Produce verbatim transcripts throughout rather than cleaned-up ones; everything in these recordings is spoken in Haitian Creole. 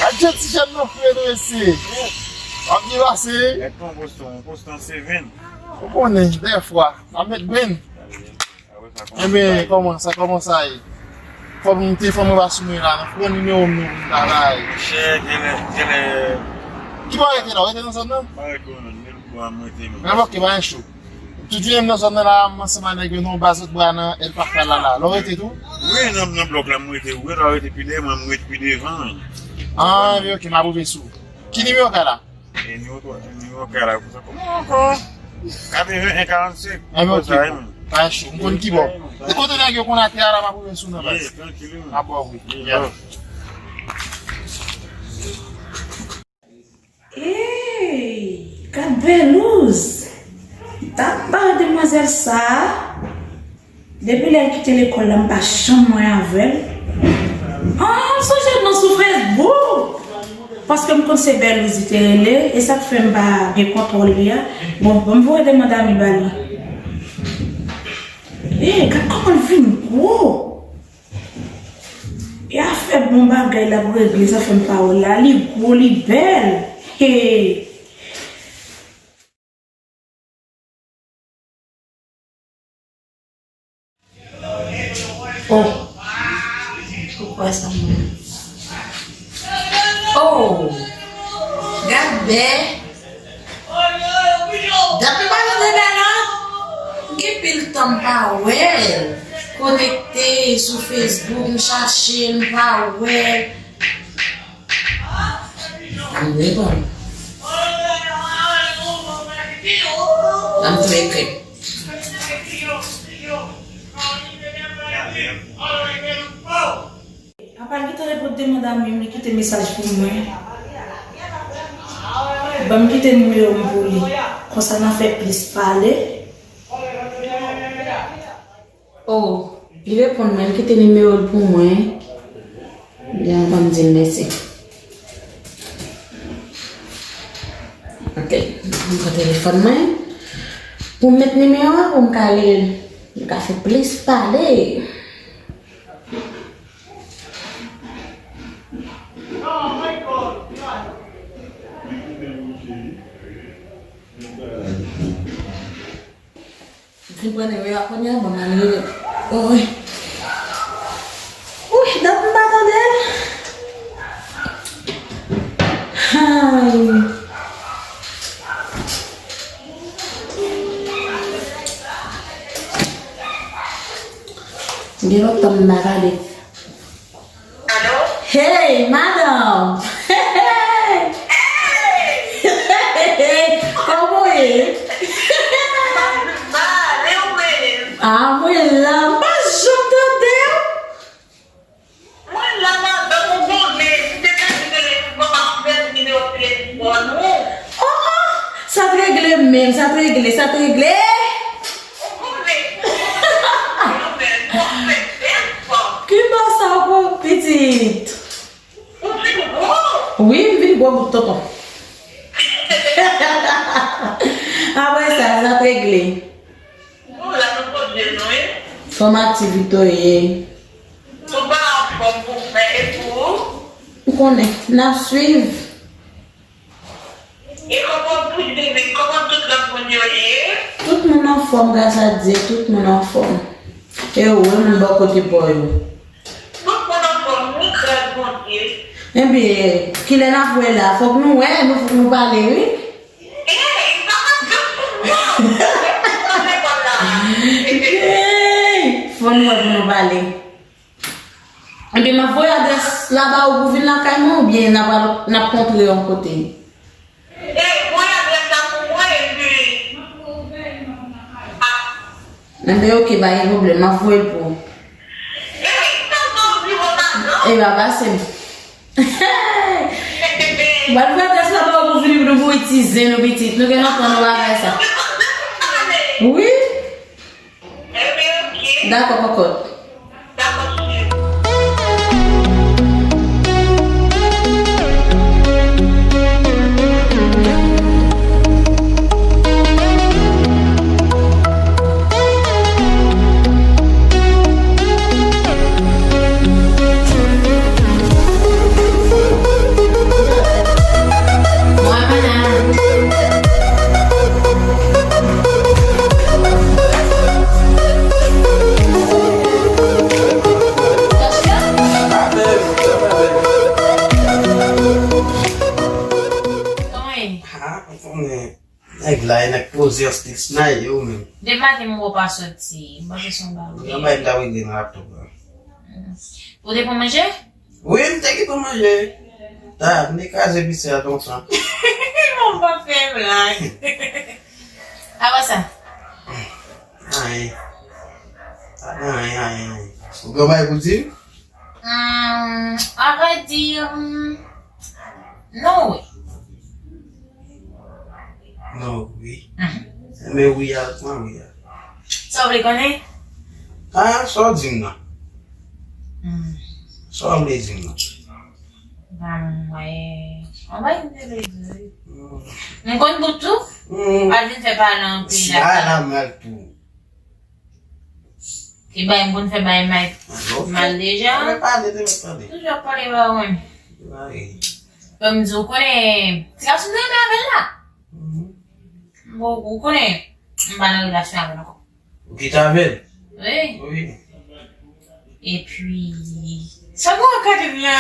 Adje ti jèn nan frè nou mesye. W ap byen pase. Gad konpostan, konpostan seven. Ou konnen, dèfwa, m ap met grenn. Enben, kòman sa, kòman sa ye? Fò m te fò mwen pa sou mwen la, nan pran nimewo m nou pou m ta bay. Monchè, genlè, genlè. Ki bò w rete la? W rete nan zòn nan? Pa rete nan zòn nan, men bon, mwen te menm. Men ok, pa gen cho. Tout jounen m nan zòn nan la, m ansanm ak nèg yo nan yon baz lòt bò a nan El Pacta la la. Lè w rete tou? Wi, nan, nan blòk la m rete. Ou gentan rete pi dèyè mwen, m rete pi devan. Ah, wi, ok, m ap rive sou ou. Ki nimewo kay la? E nimewo twa, nimewo kay la konsa. Kòman ankò? Katreven en karannsenk. Enben, ok. Konsa, wi, men. Pa cho. M konn ki bò. E kote nèg yo konn atè a la, m ap rive sou nan baz. Ye, trankil, wi. M ap ba w wi. Ye, yeah. Ey, gad bèl ouz! M t ap bay demwazèl sa a. Depi lè l kite lekòl la, m pa janm wè avè l. Ah, m sonje l nan sou Facebook! Paske m konn se bèl ouz li te rele, e sa k fè m pa gen kontwòl li a. Bon, ban m voye demann ami ba li. Ey, gad kòman l vin gwo! E afè bon bagay l ap regle, zafè m pa wè l la, li gwo, li bèl. Hey! Oh! Poukwa sa mwen? Oh! Gad bè! Dat m pa tande bè non. Gen pil tan m pa wè l. Konekte sou Facebook, m chache l, m pa wè l. Ann reponn. Ann tou ekri. Apa l gentan reponn demann ami m, li kite mesaj pou mwen. Ban m kite nimewo m pou li. Konsa n a fè plis pale. Oh, li reponn mwen, li kite nimewo l pou mwen. Li anvan m di l mèsi. Ok, m pran telefòn mwen. Pou m met nimewo a, pou m ka rele l, m ka fè plis pale. M fin pran nimewo a kounye a, bon, m al rele. Oy. Oy, dat m pa tande l. Ay. Gen lontan m pa tande. Alo? Hey, madanm! Hey! Hey! Kòman w ye? M ap mal, e ou menm? Ah, mwen la, m pa janm tande w. Mwen la, madanm, ou konnen, m te bezwen rele pou mwen, m ap pèdi nimewo telefòn ou. Oh, oh! Sa t regle menm, sa t regle, sa t regle! Ou konnen. Ou konnen. Ki bò sa pou pitit? Ou vin gwo? Wi, m vin gwo bout tonton. Apre sa, sa t regle. Nou la, nou poze nou, wi. Fanm aktivite w ye. Nou pa anfòm pou fè e pou ou. Ou konnen, n ap swiv. E kòman tout bebe, kòman tout lòt moun yo ye? Tout moun anfòm, gras a Dye, tout moun anfòm. E ou, e moun bò kote pa w yo? Tout moun anfòm, wi, gras Bondye. Enben, kilè n ap wè la? Fòk nou wè, nou, fòk nou pale, wi. Ey, sa pa djòb pou mwen. Fò nou wè pou nou pale. Enben, m ap voye adrès la ba ou pou vin lakay mwen oubyen n ap al, n ap kontre yon kote? Ey, voye adrès la pou mwen, epi. Enben, oke, pa gen pwoblèm, m ap voye l pou ou. Ey, sa sa w di, Romadan? Ey, pa pase m. M ap voye adrès la ba ou pou vin, nou pou itilize nou pitit. Nou gen lontan nou pa fè sa. Wi. Dakò, kòkòt. Kòman ye? Ah, ou konnen. Nèg la, e nèg poze an stil sniper, ou menm. Depi maten m wè w pa soti, m panse se yon bagay. Yon bagay m ta regle nan laptop la. Ou te pran manje? Wi, m te gentan manje. Ta, m te kraze pizza a tonton. Non, m pa fè blag. Apa sa? Anyen. Pa gen anyen, anyen, anyen. Ou gen yon bagay pou di m? Hmm, à vrai dire, hmm, non, wi. Non, wi. Mhm. Men wi a, pran wi a. Sa w vle konnen? Ah, sa w di m nan. Hmm. Sa w vle di m nan. Ban mwen, anba yon televizyon. Hmm. M konn bout tou. Hmm. Pa vin fè pale anpil. Si la, la mal tou. Ki bay m konn fè bay may mal deja. Mwen pale, te mèt pale. Toujou ap pale ba mwen. Mwen m di, ou konnen, ti gason m renmen avè l la. Mhm. Bon, ou konnen, m pa nan relasyon avè l ankò. Ou kite avè l? Wi. Wi. Epi, sa bon ak Katrina?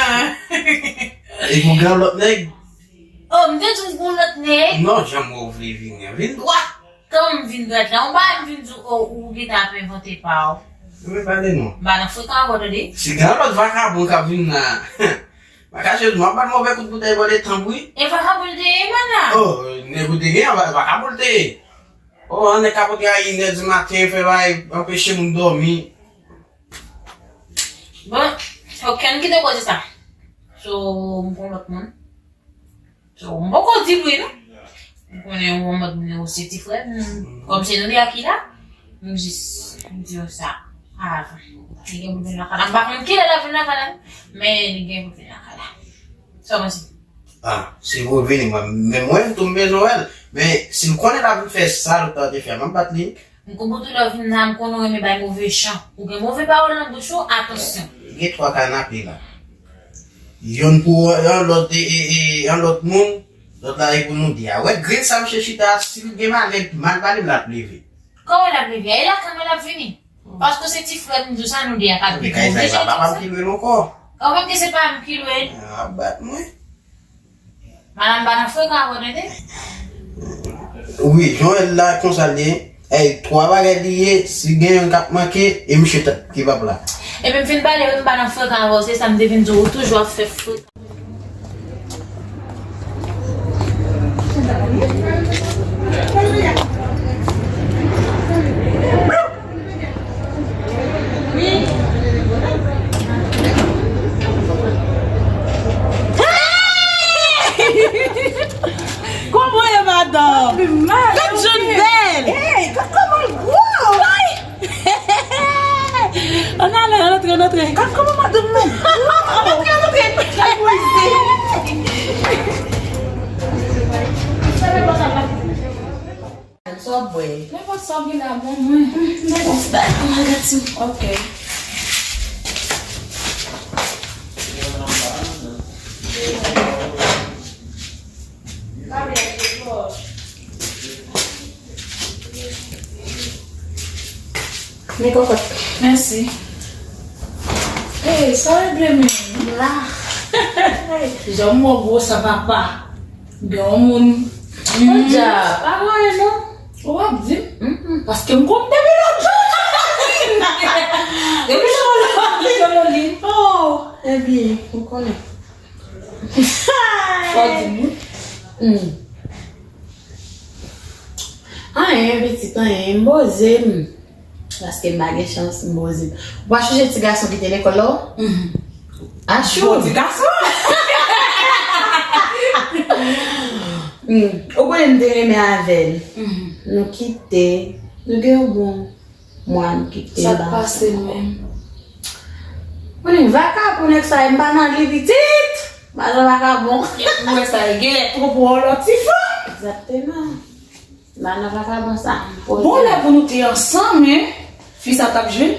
E pou gen lòt nèg? Oh, m te di w pou lòt nèg? Non, janm wè w vle vini an. Vin dwat. Kòman m vin dwat la? Ou pa m vin di w, oh, ou gentan ap envante pa w. Ou vle pale non. M pa nan frekan avè w, tande. Si gen lòt vakabon k ap vin la. Makasyezman, m ap bat move kout boutèy bò de tanp, wi. E vakabon l te ye, mana? Oh, nèg ou te gen, va-, vakabon l te ye. Oh, an nèg ka pote a inè di maten, fè bay, anpeche moun dòmi. Bon, ok, ann kite koze sa. So, m gon lòt moun. So, m poko di l wi, non. M konnen yon mòd moun yo se ti frè m, kòm se nou de a ki la, m jis di yo sa avan. Li gen pou vin lakay la. M pa konn kilè l ap vin lakay la, men li gen pou vin lakay la. Sa w panse? Ah, si l pou vini, mwen, men mwen, m tou m bezwen wè l. Men, si m konnen l ap vin fè sa l ta te fè, m ap bat li. M konn bout ou lè w vin la, m konnen w renmen bay move chan. Ou gen move pawòl nan bouch ou, atansyon. Gen twa kanape la. Yonn pou yon lòt, e, e, e, yon lòt moun, lòt la e pou nou de a. Wè, grenn sa misye chita a, si l gen malè, mal pale, l ap leve. Kòman l ap leve a? E lakay mwen l ap vini. Paske se ti frè m di w sa, nou de a ka viv move jan. Kay sa, e pa papa m ki lwe l ankò. Ou menm ke se pa m ki lwe l. Ah, bat mwen. Madanm pa nan frekan avè w, tande? Wi, jan w wè l la, konsa l ye. Ey, twa bagay li ye, si gen youn k ap manke, e misye t-, ki p ap la. Epi m fin pale, wi, m pa nan frekan avè w, se sa m te vin di w, ou toujou ap fè frekan. Kòman ye, madanm? Gad jan l bèl! Hey, gad kòman l gwo! Ann ale, ann antre, ann antre. Gad kòman madanm nan gwo! Ann antre, ann antre! Kay bwize! Sa w ap bwè? Nenpòt sa w gen la bon mwen. Nenpòt sa. Mwen gati. Ok. Men kòkòt. Mèsi. Hey, sa regle men. M la. Jan m wè w gwo sa papa. Gen yon moun. Podyab, pa gen anyen non. Ou ap di m? Paske m konn depi lòt jou. Depi lòt jou, depi lòt jou. Oh, ebyen, ou konnen. Fò di m wi. Hmm. Anyen, pitit, anyen. M poze m. Paske m pa gen chans, m poze m. Ou pa chonje ti gason ki te lekòl la? Mhm. Achou! Bon, ti gason! Hmm. Ou konnen m te renmen avè l. Mhm. Nou kite. Nou gen yon bon mwa nou kite. Sa k pase menm? Konnen vakabon nèg sa, m pa nan li pitit. M pa nan vakabon. Epi w wè sa, e genlè twòp pou yon lòt ti fanm. Egzakteman. M pa nan vakabon sa. M poze. Bon, lè pou nou te ansanm, hein? Fi sa t ap jwenn?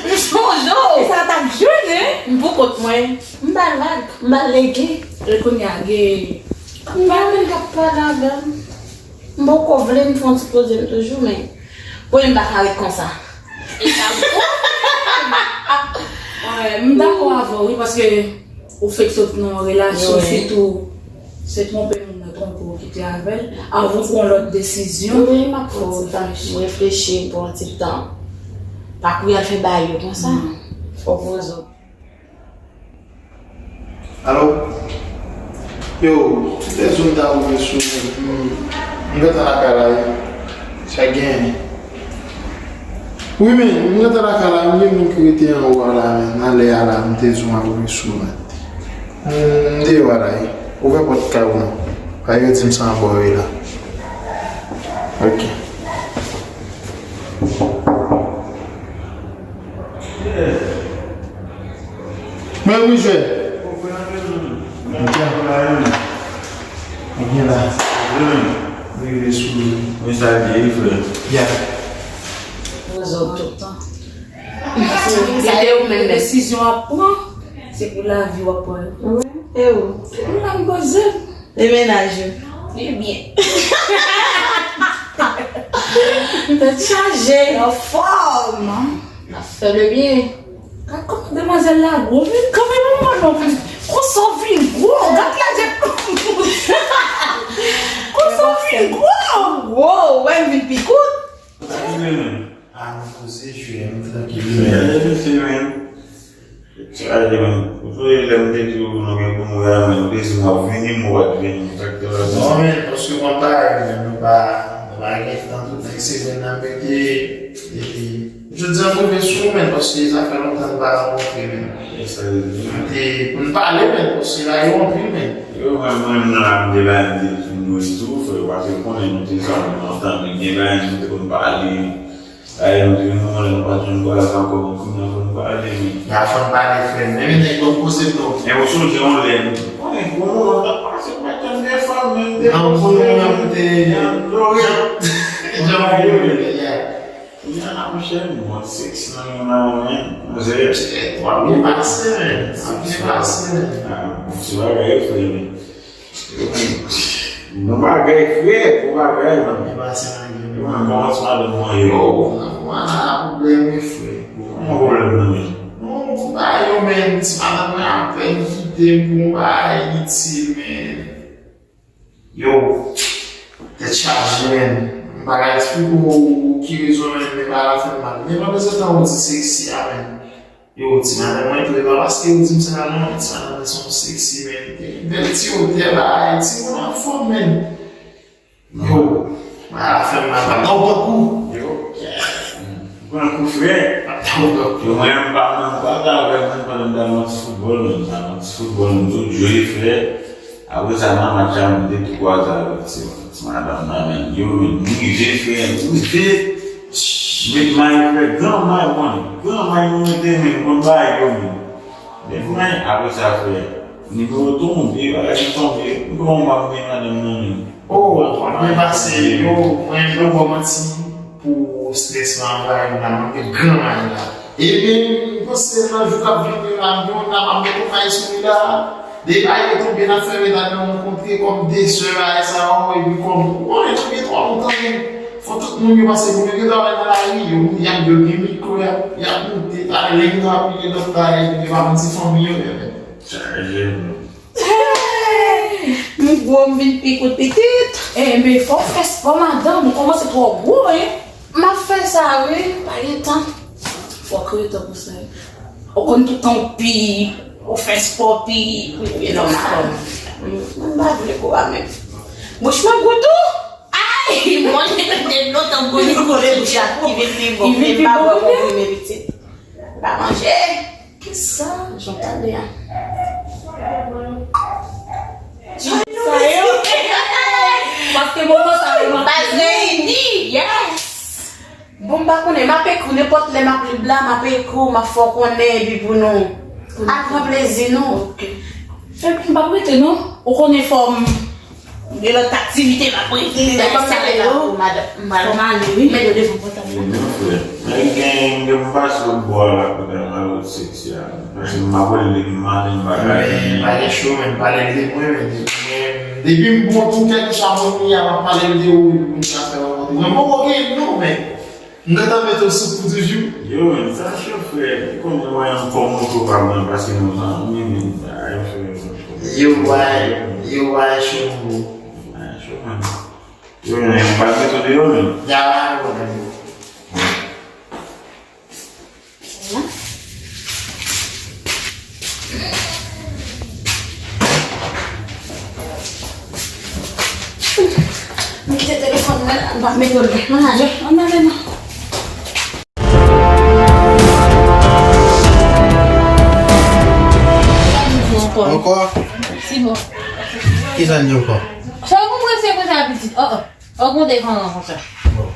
M sonje w. Fi sa t ap jwenn, hein? M pou kont mwen. M ba l vag, m ba l lege. E kounye a, gen. M pa menm k ap pale avè m. M poko vle m fè yon ti poze m toujou, men pou m pa ka ret konsa. E sa bon. Wi, m dakò avè w, wi, paske ou fèk sot nan yon relasyon, sitou se twonpe moun nan twonpe w kite avè l, avan w pran lòt desizyon. Wi, m ap pran tan, m reflechi, m pran ti tan. Pa kouri al fè bagay yo konsa. Fò poze w. Alo? Yo, tout lè zòn ta ouvè sou mwen. M, m gentan lakay la, wi. Sa genyen. Wi, men, m gentan lakay la, m gen moun ki rete anwo a la, men, nan lè a la, m te di w m ap ouvè sou mwen. M, m deyò a la, wi. Ouvè pòt kay ou non. Pa yo di m se anba w ye la. Ok. Men wi, jwè. Ebyen la. Rive sou. Men sa l ye, frè. Ya. Poze w tou. Sa yo menm, desizyon w ap pran, se pou lavi w ap pran. Wi, e ou? Ou menm poze. E mennaj ou? Li byen. Tèt chaje. Anfòm. N ap fè le byen. Gad kòman demwazèl la gwo vin kanmenm, mwen non. Konsa w vin gwo, gad lajè. Konsa w vin gwo. Gwo, ou wè m vin pi kout. Sa ki vle menm? Ah, nou poze jwe, nou trankil. Fè, mesye, men. Chaje, men. Ou sonje lè m te di w nou gen pou nou la, men ou te di m w ap vini, men w pa t vini. Sa k te pase? Non, men, paske konn bagay, men nou pa, nou pa gen tan tout nèg se jwenn nan mete, epi, jodi a m rive sou ou, men, paske sa fè lontan nou pa rankontre, men. Pou n te, pou n pale, men, paske la yo anpil, men. Yo, mwen, mwen, nan la m te la, m te di nou tou, frè, paske konnen nou te zanmi lontan, men gen bagay nou te konn pale. Ay, nou te gen moman lè nou pa t jwenn kwaze ankò, men kounye a fò n pale, men. Ya, fò n pale, frè m. Men, men, nèg, ban m poze m non. Men ou sonje yon lè, nou konnen gwo moman t ap pase, m pa t janm gen fanm, men m te poze, men m te adore. Jan, jan, jan, kounye a la, monchè, nou wè sèks nan men m la, men, manzè, w ap byen pase, men. W ap byen pase, men. Ah, bon, se bagay, frè, men. Bon bagay, frè, bon bagay, man. Li pase nan gen mwen. Kòman ti madanm mwen ye? Oh, nan mwen la, pwoblèm wi, frè. Kòman pwoblèm nan ye? Non, ti bagay yo, men, ti madanm mwen apèn kite m pou yon bagay initil, men. Yo, tèt chaje, men. M pa ka eksplike w ki rezon, men, men bagay la fè m mal. Men pa bezwen tan ou di seksi a, men. Yo, ti madanm mwen tou, e pa paske yo di m sa non, men ti madanm mwen se yon seksi, men. Bèl ti wotè, bagay, timoun anfòm, men. Yo, bagay la fè m mal, pa t tankou. Yo, pran kou frè. Pa t tankou. Yo, mwen, m pa, mwen, m pa ta avè mwen pandan m t al nan ti foutbòl, men. M t al nan ti foutbòl, m tout jwe, frè. Apre sa, nan match la, m te tou kwaze avèk ti, ti madanm nan, men. Yo, men, m rive, frè, m rive. Met may, frè, gran may, mwen. Gran may, mwen mete, men, m konn bagay yo, men. Met may, apre sa, frè, nimewo tonbe, bagay yo tonbe. M konn pa gen madanm nan, men. Oh, mwen pase, yo, mwen, mwen ba w manti pou strès la anvayi m la, mwen gen gran may la. Ebyen, m panse nan jou k ap vini yo la, m gen yon dam ap mete yon may sou li la. Depi yo tonbe nan fè medam yo rankontre kòm de sè bagay sa yo, epi kòm, ou konnen tonbe twò lontan, men Fò tout moun yo pase pou yo gen travay nan lari, yo moun y ap, yo gen mikwo, y ap, y ap moute, ale lè yo ap gen lòt bagay, yo pa konn se fanmi yo, yo. Chaje nou. M gwo, m vin pi kout pitit. Eh, men fò w fè spò, madanm, ou kòmanse twò gwo, hein. M ap fè sa, wi, pa gen tan. Fò w kreye tan pou sa, wi. Ou konn tout tan w pi, ou fè spò pi, wi, non, madanm. M pa vle gwo a menm. Bouch mwen gwo tou. Ay, mwen, depi lontan m konnen kole bouch la ki vin pi bon. Ki vin pi bon, wi. M pa bwè konprime pitit. M pa manje. Kisa? Jan w tande a. Sa yo. Paske moman sa yo, m ap baz reyini. Yes. Bon, m pa konnen, m ap ekri w nenpòt lè m ap lib la, m ap ekri w, m ap fè w konnen, epi pou nou ak gran plezi nou. Ok. Epi m p ap rete non, ou konnen fò m gen lòt aktivite, m ap rete. Lè kòm sa rete la pou madanm, m pral male, wi. Mete devan pòtab la. Ebyen, frè. Men gen, gen m pase lòt bò a la, kote m al lòt seksyon. Paske m ap rele li, m ale, m pa ka vini. Men pa gen cho, men pale de mwen, men depi, men depi m pran tou kèk chabon li a, m ap pale de ou, moun sa fè rankontre. Mwen poko gen non, men m gentan mete w sou kou toujou. Yo, men sa cho, frè. Li konnen mwen ankò montre w pa mwen, paske nou zanmi, men bagay frè. Yo, bay, yo, bay cho, moun. Bay cho, man. Yo, men m pa mete w deyò, men. Ya, pa gen pwoblèm. M kite telefòn mwen la, m pa mete l. Manje, ann ale non. Ankò? Ankò? Si bon. Kisa l di ankò? Sa w konprann se konsa pitit. Oh, oh. Ogmante van an konsa. Bon.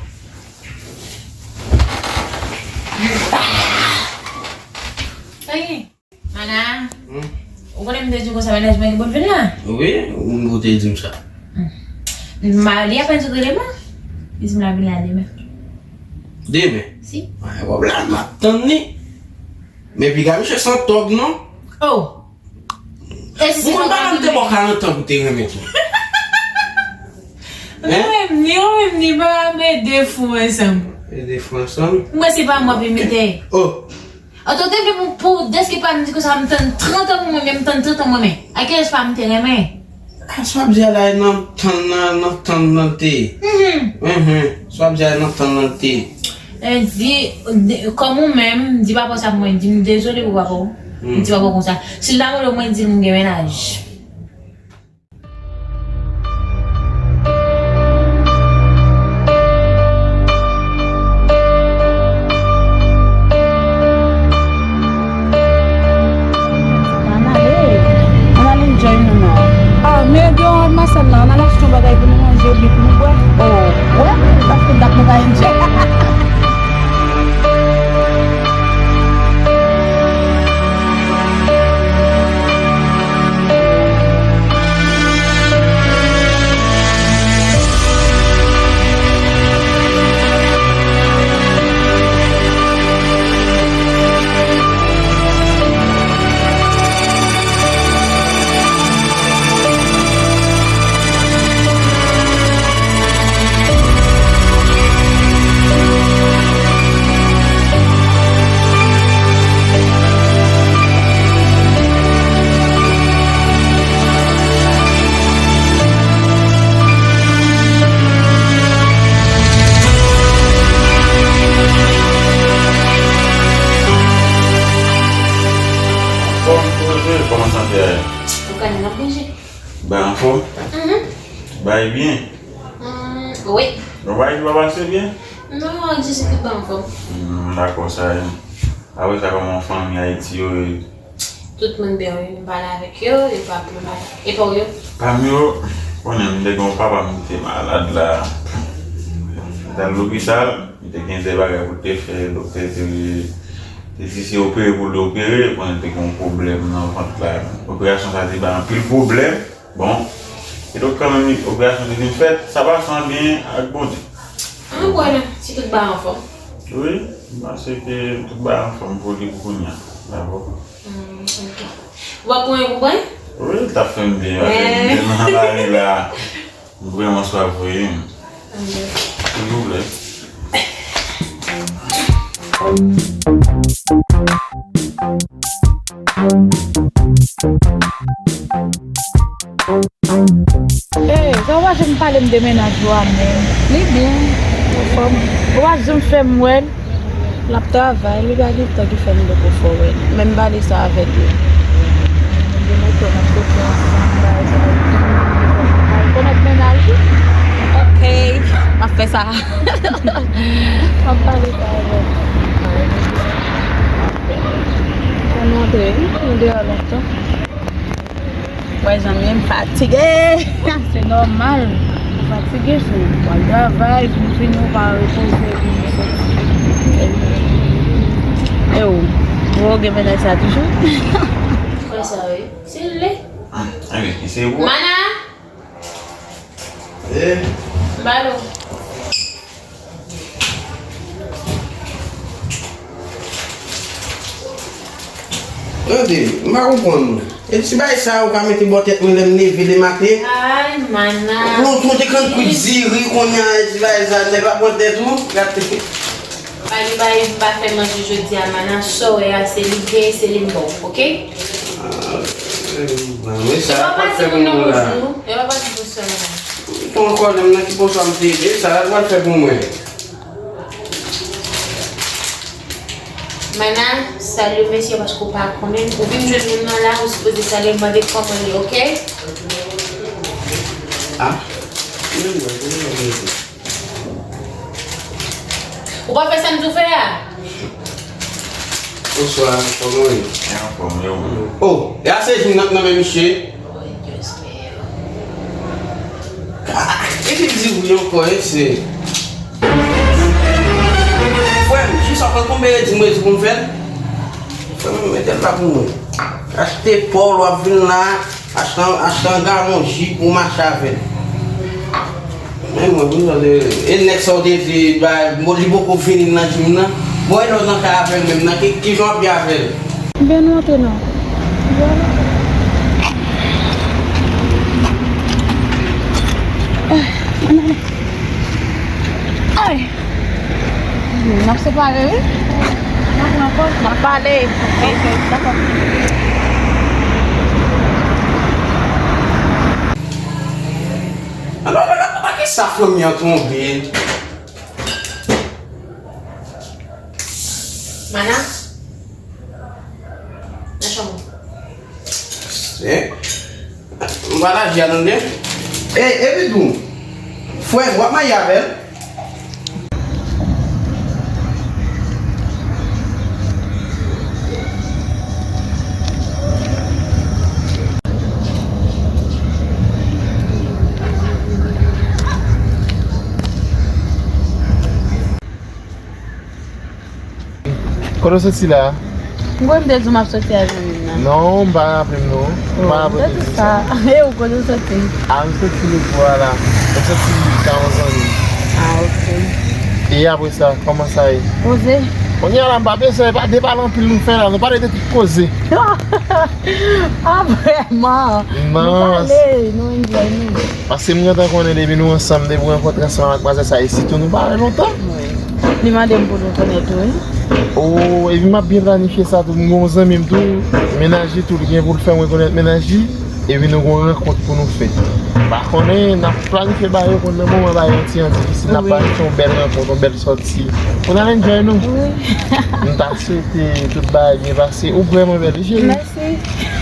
Sa gen? Mana, hmm? Ou konnen m te di w konsa mennaj mwen gen pou l vin la? Wi, ou te di m sa. Hmm. Ma, li apèn sot rele m. Li di m l ap vin la demen. Demen? Si. Ay, wap la, m ap tann li. Men piga misye se yon tòg, non? Oh! Ou konn pa m te ba w karant an pou te renmen tou. Hein? Ni ou menm, ni pa m e de fou ansanm. E de fou ansanm? Mwen se pa mwen p imite. Oh. An tou te vle pou, pou deske pa m di konsa, m tann trant an pou mwen, men m tann trant an mwen, men. A kèl èj pa m te renmen? A, sa w ap di a la, e nan tann nan, nan tann nan l te ye. Mhm. Mhm. Sa w ap di a, e nan tann nan l te ye. Eh, di, di, kòm ou menm, di pa pou sa mwen, di m dezole pou papa w. Hmm. Di papa w konsa. Si l ta mande w, mwen di l m gen mennaj. Ann ale, ann ale enjoy nou non. Ah, men deyò an Masèl la, ann al achte yon bagay pou nou manje oubyen pou nou bwè. Oh, wè, paske dat nou ka enjoy. Anfòm, poze, kòman sante a ye? Ou konnen n ap manje. Bay anfòm? Mhm. Bay byen? Mm, wi. Yon bagay ki pa pase byen? Non, jis tout bay anfòm. Mm, dakò, sa ye. Apre sa, kòman fanmi Ayiti yo ye? Tout moun byen, wi. M pale avèk yo, yo pa pli mal. E pa w yo? Pa m yo, konnen m te gen yon papa m ki te malad la. Li t al lopital, li te gen de bagay pou l te fè, doktè te, te di se opere pou l opere, konnen l te gen yon pwoblèm nan vant la. Operasyon sa te bay anpil pwoblèm. Bon, e donk kanmenm operasyon te vin fèt, sa pase an byen ak Bondye. An kwè si tout bagay anfòm. Wi, m panse ke tout bagay anfòm pou li pou kounye a. Dakò. Hmm, ok. Ou pa pran yon pou pran? Wi, l t ap fè m byen, paske m te nan lari la. M vrèman swaf, wi. Silvouplè. Ey, sa w pa janm pale m de mennaj ou a menm. Li byen, anfòm. Ou pa janm fè m wè l. L ap travay, li pa gen tan ki fè m poko fè w wè l. Men m pale sa avèk li. Gen moto n ap soti ansanm, bagay sa yo. Ou konèt mennaj ou? Ok, m ap fè sa. M ap pale sa avèk ou. Fò nou antre wi, nou deyò lontan. Wè zanmi, m fatige. Se nòmal. Ou fatige, se ou pral travay, vin fini, ou pa repoze, vin soti. E ou, ou gen mennaj sa toujou? Frè sa, wi. Se li. Mana! Eh. Balo. Tande, m pa konprann ou. E ti bagay sa ou ka mete bò tèt mwen lè m leve lematen? Ay, Mana. Lontan ou te konn kwit diri, kounye a e ti bagay sa, nèg la pran tèt ou. Gade. Pa gen bagay m pa fè manje jodi a, Mana. Sa w wè a, se li k genyen, se li m ba w, oke? Ah, eh, ban mwen sa, yo pa pati pou nou la. Yo pa pati pou sè Mana. Ou ankò menm nan ki bonswa m te ye, sa l pral fè pou mwen. Mana, salye mesye paske w pa konnen. Ou vin jwenn moun nan la, ou sipoze salye l, mande l kòman l ye, oke? Ah, ou pa fè sa m di w fè a? Bonswa, kòman w ye? Mwen anfòm, e ou menm? Oh, e a se jim nan, nan men misye? Ah, e ki di wi ankò, e se. Frè m, jis apre konbyen e di mwen di pou m fè l? Frè m, mete l la pou mwen. Achte pa w, w ap vin la, achte, achte yon galon ji pou w mache avè l. Men mwen, mwen tande, e nèg sa w te di, ba, bon, li poko vini nan jim nan. Bon, e lè w nan kay avè l menm nan, ki, ki jan w ap ye avè l? Ben, nou antre non. Vwala. Ah, ann ale. Ay! N ap separe, wi. N ap pale. Ok, dakò. Alò, alò, alò, pa ki sa fanmi an tonbe? Mana? Nan chanm ou. Eh, m pa lage a tande. Eh, epi tou, frè, w ap marye avè l? Kote w soti la? M kwè m te di w m ap soti a zanmi m nan. Non, m pa raple m non. M pa raple m te di sa. E ou kote w soti? A, m soti Logwa la. M soti ka yon zanmi. A, ok. E apre sa, kòman sa ye? Poze. Kounye a la, m pa bezwen pa depale anpil nou fè la. Nou pale de tout koze. A, vrèman? Non. Nou pale, nou enjoy nou. Paske m gentan konnen depi nou ansanm, depi w rankontre ansanm ak madmwazèl sa, e sitou nou pa wè lontan. Wi. Li mande m pou nou konnen tou, wi. Oh, epi m ap byen planifye sa tou. M gen yon zanmi m tou, mennaj li tou, li gen pou l fè mwen konnen mennaj li. Epi nou gen yon rankont pou nou fè. M pa konnen, n ap planifye bagay yo, konn nan moman bagay yo ti jan difisil, n ap planifye yon bèl rankont, yon bèl sòti. Pou n al enjoy nou. Wi. M ta swete tout bagay byen pase. Ou vrèman bèl, wi, cheri. Mèsi.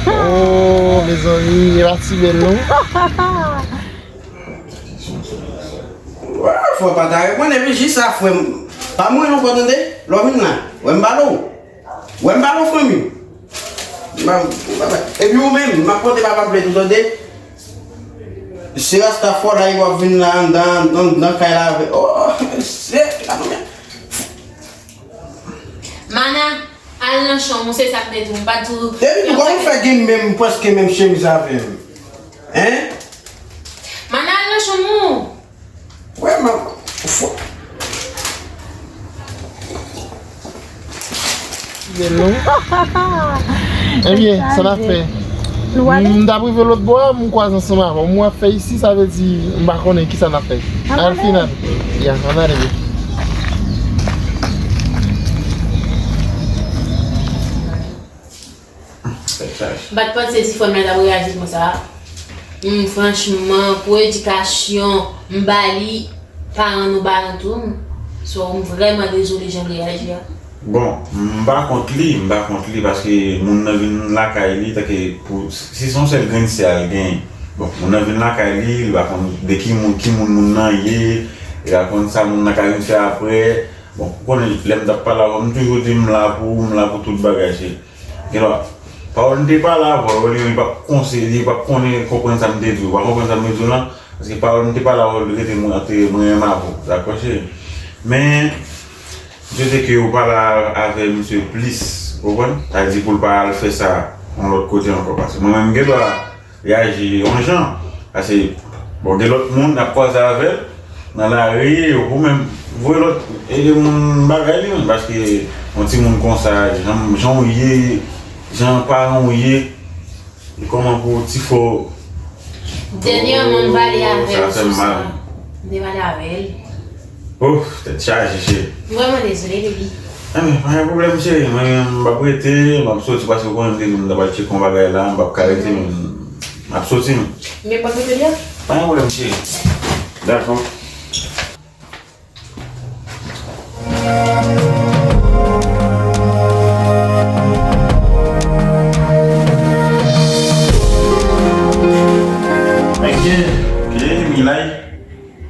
Oh, mezanmi, e pa ti bèl non. Wè, fò pa ta reponn, epi jis sa, frè m. Pa mouri non, tande? Lè w vin la, wè m pale w. Wè m pale w, fanmi. M pa, m pa, epi ou menm, m ap pote papa plent ou, tande? Se rasta fò la, w ap vin la, anndan, anndan, anndan kay la avè. Oh, se, la, fanmi. Mana, al nan chanm ou, se sa m te di w, m pa t di w. Epi tou, kòman w fè gen menm, prèske menm chemiz avè m? Hein? Mana, al nan chanm ou. Wè, m ap fò. Ebyen, sa n ap fè? M t ap rive lòt bò a, m kwaze ansanm avè w. M wè ap fè isi, sa vle di m pa konnen kisa n ap fè. Al ale. Al final. Ya, ann ale. M pa t panse Tifòn nan t ap reyaji konsa. Hmm, franchman, pou edikasyon m ba li, paran nou ba nou tou. So, m vrèman dezole jan l reyaji a. Bon, m pa kont li, m pa kont li, paske moun nan vin lakay li, tanke pou, si se yon sèl grenn sè a l genyen. Bon, moun nan vin lakay li, li pa konn de ki moun, ki moun moun nan ye, li pa konn sa moun nan ka vin fè apre. Bon, ou konnen, lè m t ap pale avè w, m toujou di m la pou ou, m la pou tout bagay, cheri. Gen lwa, pawòl m te pale avè w, li menm li p ap konseye, li p ap konnen, konprann sa m te di w. Ou pa konprann sa m te di w lan? Paske pawòl m te pale avè w, li rete mwen, te mwen menm avè w. Dakò, cheri? Men, m swete ke ou pale avè misye plis, ou konprann? Sa vle di pou l pa al fè sa yon lòt kote ankò. Paske mwen menm, m gen dwa reyaji yon jan. Paske, bon, gen lòt moun n ap kwaze avè l nan lari, ou menm voye lòt e moun bagay li menm, paske yon timoun konsa, jan, jan w ye, jan paran w ye, e kòman pou ti fò. Dènyèman, m pale avè l sou sa. M te pale avè l. Ouf, tèt chaje, cheri. M vrèman dezole, baby. Anben, pa gen pwoblèm, cheri. Mwen, m p ap rete, m ap soti, paske ou konnen m te di w m ta pral tcheke yon bagay la, m p ap ka rete, men m ap soti, men. Men m p ap rete la? Pa gen pwoblèm, cheri. Dakò. Ok, ok, Milay.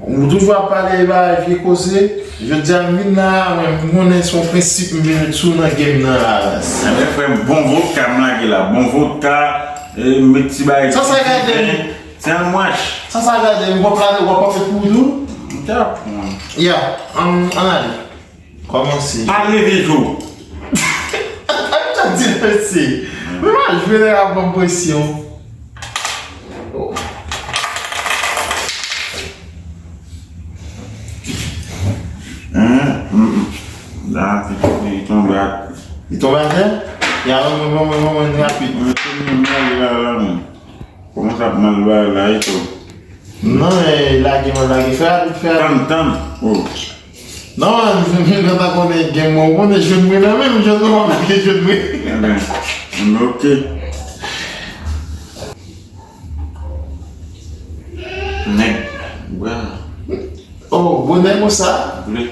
Ou toujou ap pale bagay vye koze. Jodi a m vin la, mwen, m konnen se yon prensip m vin met sou nan game nan la. Ebyen, frè m, bon vodka m lage la. Bon vodka, e, m met ti bagay. Sa, sa gade m. Se an mwach. Sa, sa gade m. W ap pale, w ap pale pou ou tou? M t ap pran. Ya, ann, ann ale. Kòmanse. Pa leve je w. An ta di l mesye. Men pa jwe nèg ap ban m presyon. Hein? Mm, mm. La, li, li tonbe a. Li tonbe atè? Ya, mwen, mwen, mwen, mwen, mwen, rapid. Mwen, mwen, mwen, mwen, la, la, la. Kòman sa ap mal ba la, e tou? Non, e, lage, mwen, lage. Fè rapid, fè rapid. Tann, tann. Oh. Non, mwen, mwen, mwen, pa konnen gen mwen, ou konnen jwenn mwen nan menm, jwenn mwen, pa gen jwenn mwen. Ebyen, ok. Nèg, bra. Oh, bonè konsa. Vle.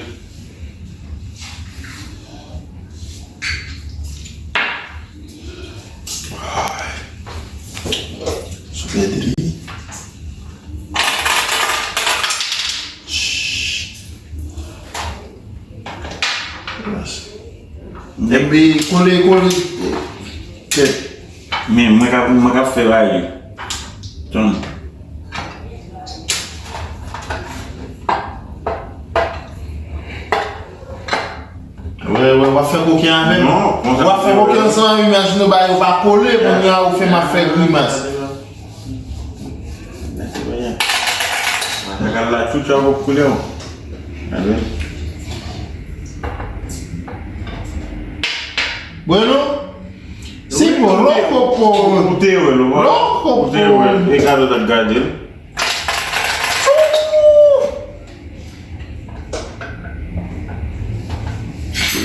Sou pèdi li. Epi kole, kole. Tèt. Men mwen k ap, mwen k ap fè bagay yo. Tann. Wè, wè, w ap fè koken avè m. Non, konsa w ap fè koken ansanm avè m, imajine w bagay yo pa kole, kounye a ou fè m ap fè grimas. Mwen te wè. Mwen te kal la tchoutchou avèk koulè w. Avè. Bueno. Si bon, lòkòkò. Ou te wè l, ou pa? Lòkòkò. Ou te wè l. E gade w t ap gade l.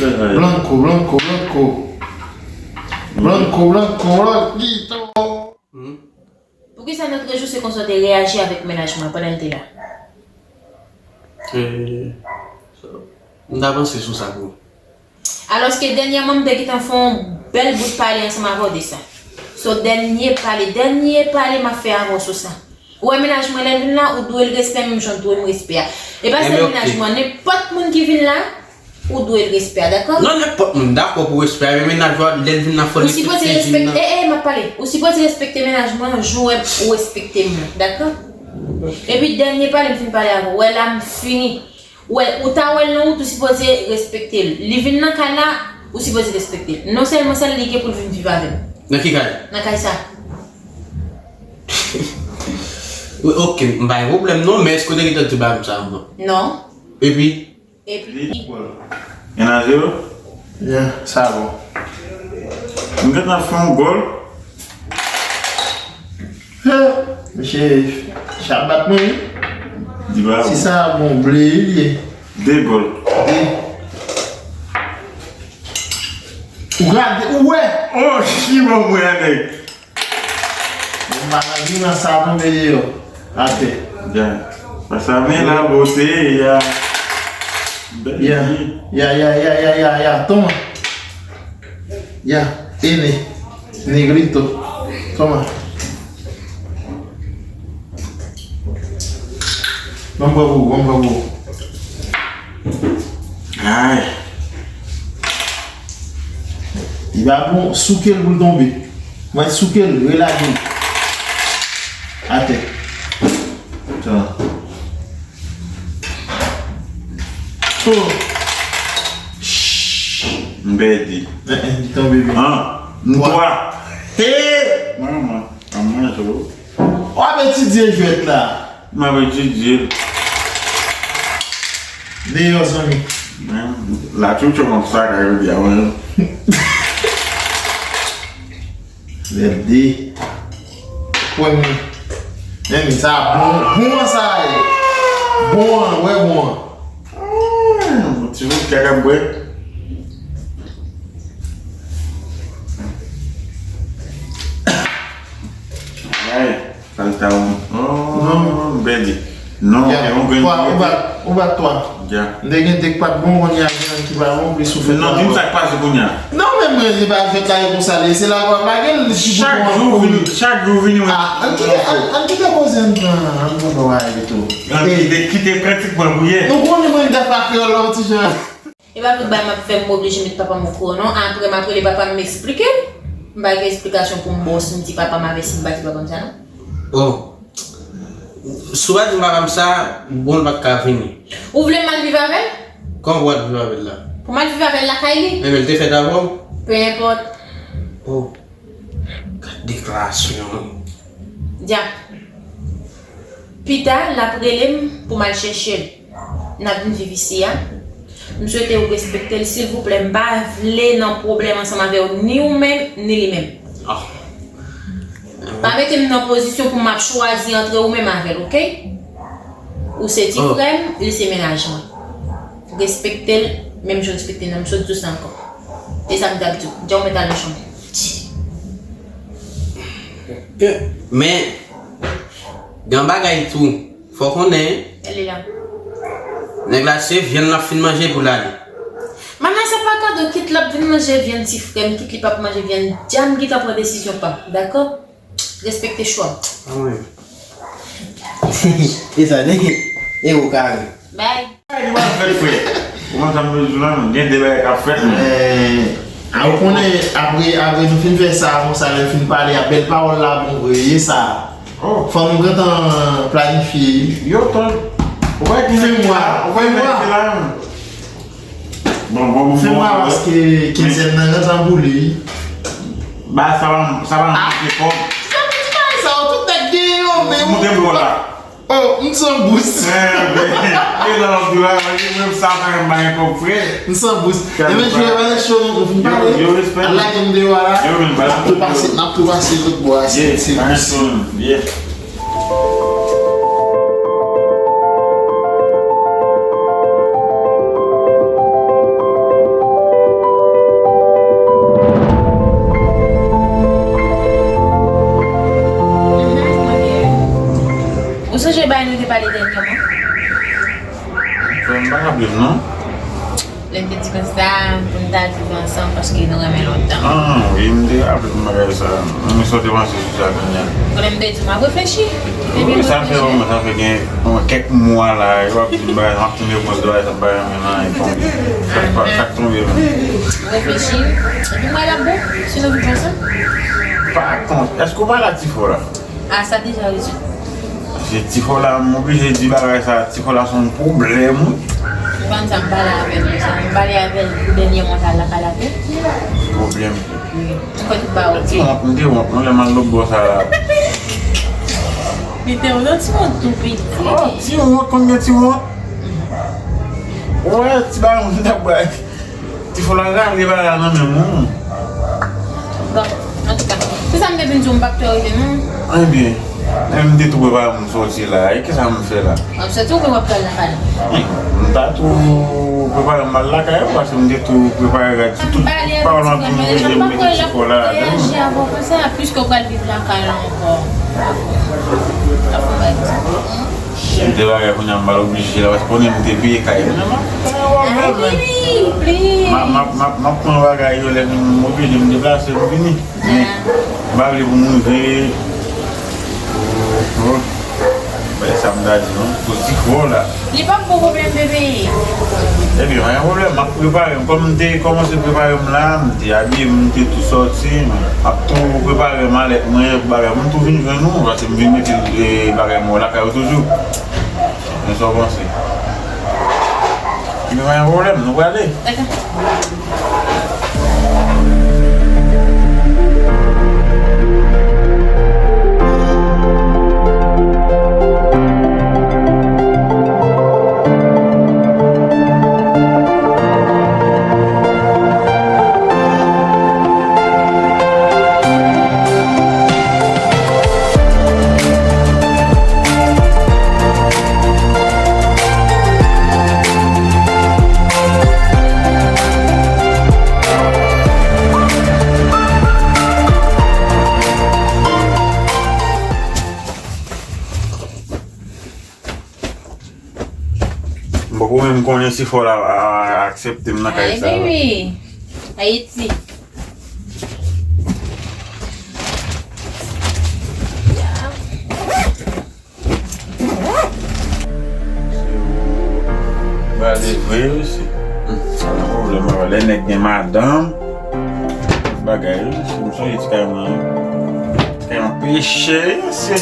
Blanco, blanco, blanco. Blanco, blanco, blanquito. Poukisa nan trèz jou se konsa w te reyaji avèk mennaj mwen pandan l te la? Eh, m ta panse sou sa tou. Alòske dènyèman, m te gentan fè yon bèl bout pale ansanm avè w de sa. So, dènye pale, dènye pale m ap fè avè w sou sa. Ou wè mennaj mwen lè l vin la, ou dwe l respè menm jan w dwe m respè a. E pa sèl mennaj mwen, nenpòt moun ki vin la, ou dwe l respè a, dakò? Non, nenpòt moun, dakò pou respè a, men mennaj ou a, lè l vin la, fò l respekte jèn nan. Ou sipoze respekte, eh, eh, m ap pale. Ou sipoze respekte mennaj mwen, jan w wè ou respekte m nan, dakò? Epi dènye pale m fin pale avè w. Wè la, m fini. Wè, ou ta wè l nan wout, ou sipoze respekte l. Li vin nan kay la, ou sipoze respekte l. Non sèlman sèl li gen pou l vin viv avè m. Nan ki kay? Nan kay sa. Wi, ok, m pa gen pwoblèm non, men èske w te gentan di bagay sa avan? Non. Epi? Epi? Un à zéro? Yeah, sa bon. M gentan fè yon gòl. He, mesye, chat bat mwen, wi. Di ba. Si sa bon, ble li ye. De gòl. De. Ou gade, ou wè? Oh, si bon, mwen, nèg. Bon, bagay, nan sa tonbe deyò. Atè. Ya. Pasa men la bote, ya. Bèl ya, fi. Ya, ya, ya, ya, ya, ya. Toma. Ya, ene. Negrito. Toma. Ban m pran pou ou, ban m pran pou ou. Ay. Li pa bon, souke l pou l tonbe. Mwen souke l, relage l. Atè. Tan. Oh. M pèdi. Eh, eh, li tonbe byen. An. Twa. Twa. Hey! Manman, an manje w. W ap etidye jwèt la. M ap etidye l. Deyò, zanmi. Men, la tchotcho konn sa ka yo di a mwen. Lève de. Premye. Men, men, sa bon. Bon an sa ye. Bon an, wè bon an. Ah, yon ti bout kaka bwè. Ay, sa l ta bon. Oh, bèdi. Non, ya, e yon grenn twa, ou bat, ou bat twa. Ya. M te gen de k pa t bon, kounye a gen ki pa bon, plis ou fè twa. Non, di m sa k pase kounye a. Non, men mwen, se pa jwèt la, e konsa l ye. Se la w ap lage l, li sou bouton an pou li. Chak jou vini, chak jou vini, mwen. Ah, ann kite, ann, ann kite koze, ann pran, ann pran bagay pito. Ann kite, kite kantik mwen pou ye. Nou konnen mwen, m ta fè kreyòl la, yon ti jan. E pa tout bagay m ap fè, m oblije met papa m okouran, non. Apre, m ap rele papa m, m eksplike l. M pa gen esplikasyon pou m ba w si m di papa m avè si m pa di papa m sa, non. Oh. Si w pa di m papa m sa, bon, l pa t ka vini. Ou vle m al viv avè l? Kòman w al viv avè l la? Pou m al viv avè l lakay li? Men, men l te fèt avè w? Pe enpòt. Oh. Gad deklarasyon. Dyab. Pita, l ap rele m pou m al chèche l. N ap vin viv isi a. M swete w respekte l, silvouplè. M pa vle nan pwoblèm ansanm avè w, ni ou menm, ni li menm. Ah. Pa mete m nan pozisyon pou m ap chwazi antre ou menm avè l, oke? Ou se ti frè m, li se mennaj mwen. Respekte l, menm jan w respekte m nan. M sot di w sa ankò. E sa m t ap di w. Dja w mèt al nan chanm ou. Men, gen yon bagay tou. Fò w konnen. Li la. Nèg la se vyann l ap fin manje pou l ale. Manman sa pa kado, kit l ap vin manje vyann ti frè m, kit li p ap manje vyann, dja m gentan pran desizyon pa m, dakò? Respekte chwa m. Anmwey. E sa, nèg, e ou kare. Bay. Ay, li pa fèt, frè. Kòman sa m bezwen la, non? Gen de bagay k ap fèt, men. Eh, a, ou konnen, apre, apre nou fin fè sa, konsa, lè n fin pale, a bèl pawòl la, bon, vre, e sa. Oh. Fò nou gentan planifye. Yo, tan. Ou pa gen... Fen mwa, ou pa gen la. Bon, bon, bon, fen mwa, bon, paske kenzèn nan gentan boule. Ba, sa va, sa va manke kòb. Sa vle di bagay sa yo, tout nèg gen yo, men ou... Moute bò la. Oh, m san bous. Eh, men, e nan lòt la, mwen sa pa gen bagay kòb, frè. M san bous. Ebyen, jwe bagay cho, nou fin pale. Yo, yo, respè. Al lage m deyò a la. Yo, men, n ap tou pase, n ap tou pase lòt bò a, se, se bous. Yeah. Ou sonje bagay nou te pale dènyèman? Frè m pa raple m, non. Lè n te di konsa, pou n ta viv ansanm paske nou renmen lontan. Ah, wi, m te raple m bagay sa. Men sa w te panse sou sa kounye a? Konnen m te di w m ap reflechi. Wi, sa fè, sa fè gen, bon, kèk mwa la, yo ap di m bagay, m ap tann repons de bagay sa, m pa janm jwenn anyen tonbe. Sa k pa, sa k tonbe menm. Reflechi. Epi m wè l ap bon, si nou viv ansanm. Pa kont, èske w pale a Tifò la? A, sa deja rezoud. Se Tifò la, m oblije di bagay sa, Tifò la se yon pwoblèm, wi. M pa konn sa m pale avè l konsa. M pale avè l pou dènye mwa sa lakay la tou. Pwoblèm. Wi. M kwè tout bagay oke. Ti wont, m te wont, non, lè m al lòt bò sa la. Li te yon ti wont tou piti. Oh, ti wont, konn gen ti wont. Wè, ti bagay moun t ap bay. Tifò la rale bagay la nan men m, non. Bon, antouka, se sa m te vin di w, m p ap twò rete, non. Ebyen. Men m te tou prepare m soti la. E kisa m fè la? M soti ou gen w ap pral lakay la? M ta tou prepare m al lakay ou, paske m te tou prepare rad sou tout pawòl an ki m vle m mete sou kò la. Reyaji avè w konsa, piske w pral viv lakay la ankò. M te bagay kounye a m pral oblije la, paske konnen m te peye kay mwen. M ap pran bagay yo lè m oblije m deplase m vini. Men, m pa vle pou m rive. Oh, oh. Bay sa m ta di non, pou ti kò la. Li p ap bon pwoblèm, bebe. Ebyen, pa gen pwoblèm, m ap prepare m. Kòm m te kòmanse prepare m la, m te abiye m, m te tou sòti, m ap tou prepare malèt mwen, bagay. M tou vin jwenn ou, paske m vin mete, eh, bagay mwen lakay ou toujou. Men sa w panse? Ebyen, pa gen pwoblèm, nou prale. Dakò. M poko menm konnen si fò l a, a, a aksepte m nan kay sa. Ay, baby. Ayiti. Ba de vre, mesye. Sa nan pwoblèm, papa. Lè nèg gen madanm, bagay, mesye. M sonje ti kay mwen. Ti kay mwen peche, mesye.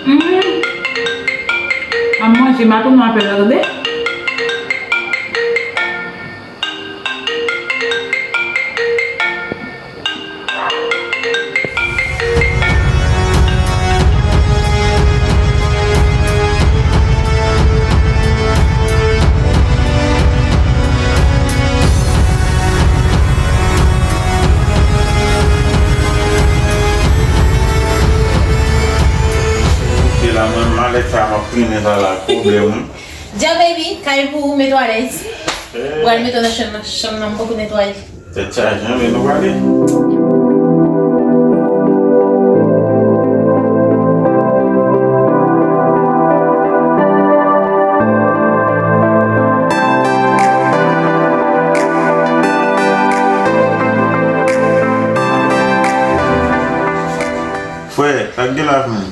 Hmm. Ap manje, maton nou apèl la, tande. Se la mwen malèt sa m ap trennen sa la, pwoblèm wi. Dja baby, kay pou ou, mete w alèz. Ou pral mete w nan chanm nan, chanm nan m poko netwaye. Tèt chaje, men nou prale. Frè, sa k gen la, frè?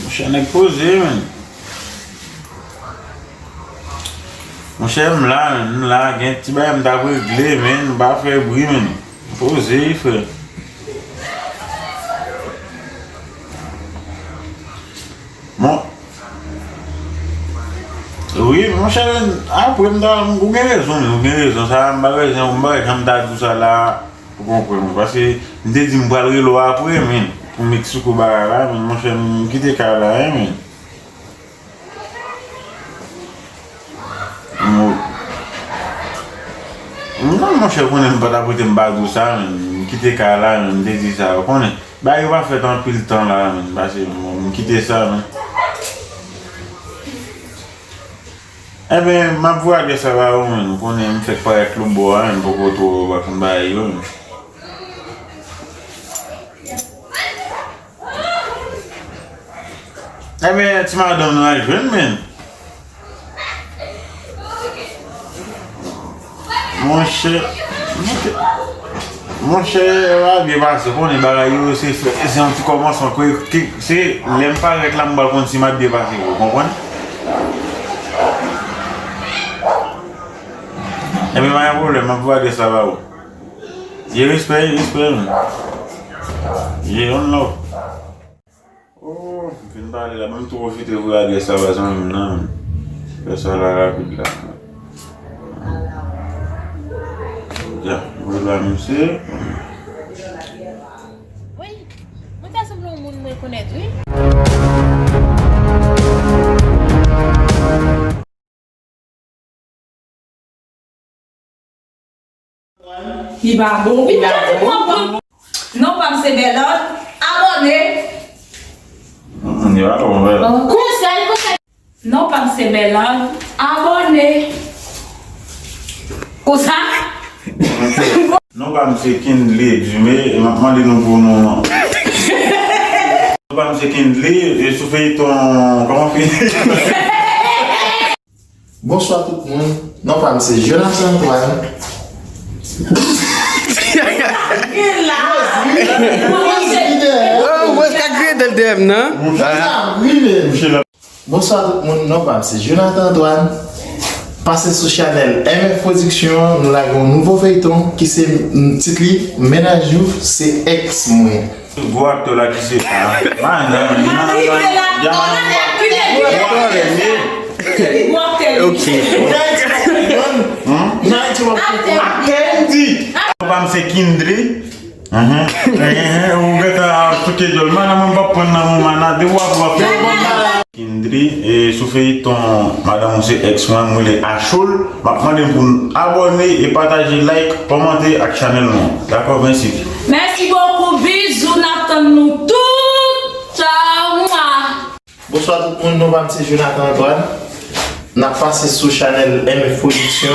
Monchè, nèg poze, men. Monchè, m la, menn, m la, gen ti bagay m t ap regle, menn, m pa fè bri, menn. Poze, frè. Bon. Wi, monchè, apre m ta, ou gen rezon, men, ou gen rezon. Sa, m pa wè jan, m pa wè jan m ta di w sa la, ou konprann. Paske m te di m pral rele w apre, men, pou m eksplike w bagay la, men, monchè, m kite kay la, wi, men. M, non, monchè, konnen m pa t ap rete m pa di w sa, men, m kite kay la, men, m te di sa, ou konnen. Bagay yo pa fèt anpil tan la, men, pase, bon, m kite sa, men. Enben, m ap voye adrès la ba ou, men, ou konnen m fèk parèt lòtbò a, men, m poko twò pa konn bagay yo, men. Enben, ti madanm nou al jwenn, men. Monchè, monchè, monchè, va byen pase. Konnen bagay yo, se, se, se yon ti kòmansman. Ke, ke, se lè m parèt la, m pral konn si m ap byen pase, ou konprann? Enben, pa gen pwoblèm, m ap voye adrès la ba ou. Ye respè, ye respè, men. Ye yon love. Oh, m fin pale la, ban m tou pwofite voye adrès la ba zanmi m nan, men. Fè sa la rapid la. Ya, voye ba misye. Wi, mwen ta sanble yon moun mwen konèt, wi. Li pa bon, li pa bon. Non pa m se Bèlòd, abòne. Mm, li pa bon, Bèlòd. Konsèy, konsèy. Non pa m se Bèlòd, abòne. Konsa? Non pa m se Kindly Dumé, e m ap mande nou pou nou. Non pa m se Kindly, e sou feyton, kòman feyton? Bonswa tout moun, non pa m se Jonathan Antoine. Gen la. Oh, mwen ka kriye dèl D M nan. Wi, men. Bonswa tout moun, non pa m se Jonathan Antoine. Pase sou chanèl M F Production, nou lage yon nouvo feyton ki se, mm, tit li Mennaj ou se ex mwen. Gwo aktè la ki se, ah, man, nan, nan, nan, nan, gwo aktè li ye. Ok. Aktè m di. Papa m se Kindly. Mhm. Eh, eh, ou gentan souke dyòl. Man, nan, mwen pa pran nan mwen, man, nan, de w ap, w ap fè. Kindly, e sou feyton Madanm ou se ex mwen, m rele Achol. M ap mande n pou n abòne e pataje, like, kòmante ak chanèl nou an. Dakò, mèsi. Mèsi bokou, bizou, n ap tann nou tout. Tchaw, mwa. Bonswa tout moun, non pa m se Jonathan Antoine. N ap pase sou chanèl M F Production.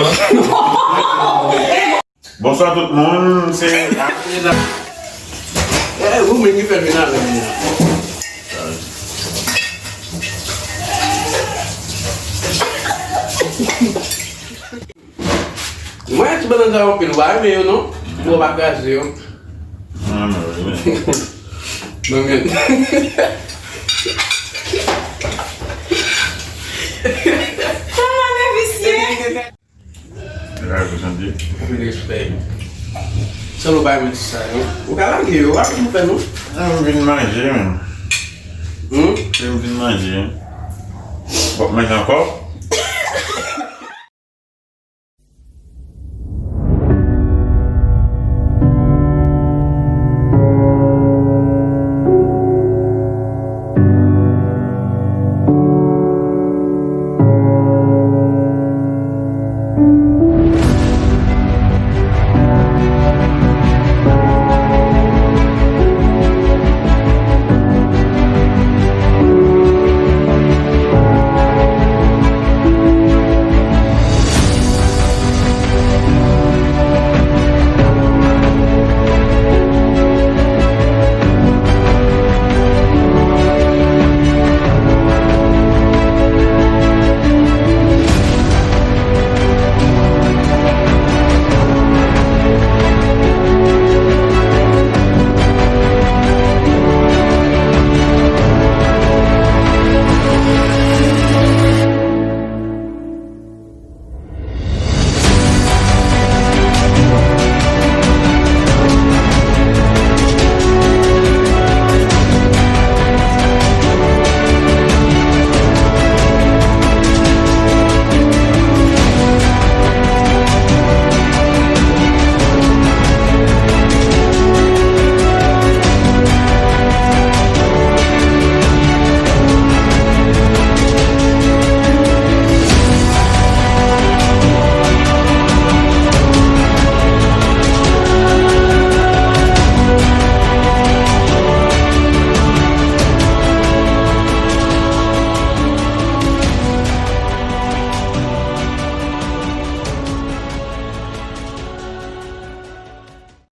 Bonswa tout moun, se Ape la. Eh, ou menm ki fè vin avè m nan. Mwen, ti bannan sa yo anpil, ou pa renmen yo non? Ou pa kraze yo. Mwen menm. Kòman e visye? Respè. San nou bay mwen ti sa yo. Ou ka lage yo, w ap fè nou. An, m vin manje, men. Hmm? M vin manje. W ap manje ankò?